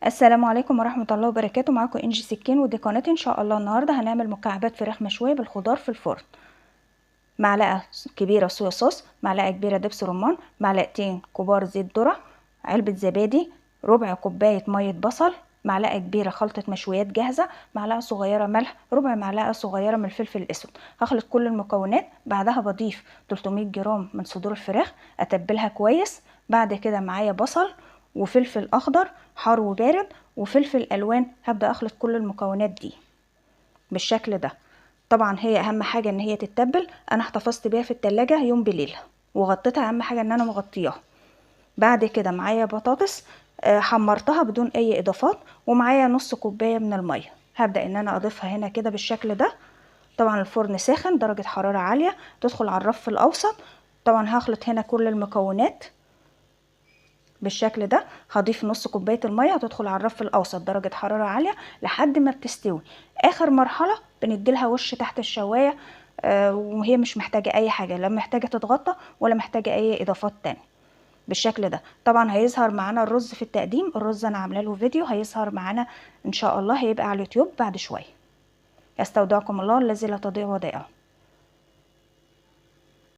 السلام عليكم ورحمة الله وبركاته. معاكم انجي سكين ودي قناتي. ان شاء الله النهاردة هنعمل مكعبات فراخ مشوية بالخضار في الفرن. معلقة كبيرة صويا صوص، معلقة كبيرة دبس رمان، معلقتين كبار زيت ذرة، علبة زبادي، ربع كوباية مية بصل، معلقة كبيرة خلطة مشويات جاهزة، معلقة صغيرة ملح، ربع معلقة صغيرة من الفلفل الأسود. هخلط كل المكونات، بعدها بضيف 300 جرام من صدور الفراخ، أتبلها كويس. بعد كده معايا بصل وفلفل أخضر حار وبارد وفلفل ألوان. هبدأ أخلط كل المكونات دي بالشكل ده. طبعا هي أهم حاجة إن هي تتبل. أنا احتفظت بيها في التلاجة يوم بليل وغطيتها، أهم حاجة إن أنا مغطياها. بعد كده معايا بطاطس حمرتها بدون اي اضافات، ومعايا نص كوباية من المية. هبدا ان انا اضيفها هنا كده بالشكل ده. طبعا الفرن ساخن درجه حرارة عالية، تدخل على الرف الاوسط. طبعا هخلط هنا كل المكونات بالشكل ده. هضيف نص كوباية المية، هتدخل على الرف الاوسط درجه حرارة عالية لحد ما بتستوي. اخر مرحلة بنديلها وش تحت الشوايه، وهي مش محتاجه اي حاجة، لا محتاجه تتغطى ولا محتاجه اي اضافات تانية بالشكل ده. طبعا هيظهر معانا الرز في التقديم. الرز انا عامله له فيديو هيظهر معانا ان شاء الله، هيبقى على اليوتيوب بعد شوية. استودعكم الله الذي لا تضيع ودائعه.